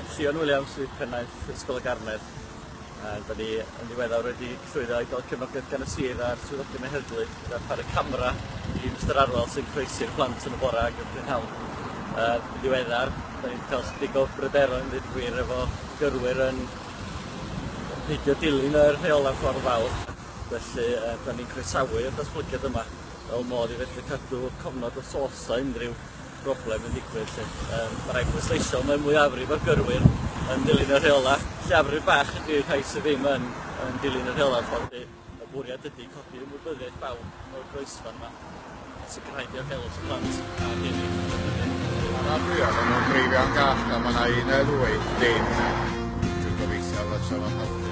Llion Williams sydd pennaeth Ysgol y Garnedd. Da ni yn ddiweddar wedi llwyddo i gael cefnogaeth gan y sir a'r swyddogion y heddlu i ddarparu camera i Mister Arwel sy'n croesi'r plant yn y bore ac y prynhawn. Yn ddiweddar, da ni wedi cael chydig o bryderon, dweud y gwir, efo gyrwyr yn peidio dilyn y rheola'r ffordd fawr. Felly, da ni'n croesawu y datblygiad yma fel modd i fedru cadw cofnod os oes unrhyw broblem yn digwydd 'lly. Yym ma' raid pwysleisio mae mwyafrif o'r gyrwyr yn dilyn y rheola'. Lleiafrif bach ydi'r rhai sydd ddim yn yn dilyn y rheola'r ffordd 'lly. Y bwriad ydi codi ymwybyddiaeth bawb o'r groesfan 'ma a sicrhau diogelwch y plant a rhieni. Ma' rhan fwyaf o'n nhw'n dreifio'n gall a ma' 'na un neu ddwy ddim. Dwi'n gobeithio fysa fo'n helpu.